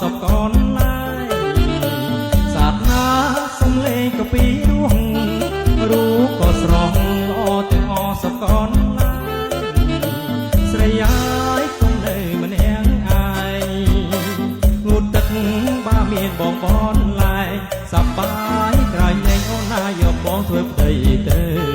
សពកនឡាយសាទណាសំលេងក៏ពីរោះរូបក៏ស្រស់ល្អទាំងអសពកនឡាយស្រីអាយកុំនៅម្នាក់ឯងងូតទឹកបាមានបងបនឡាយសប្បាយក្រែងលែងអូនណាយកបងធ្វើប្តីទៅ។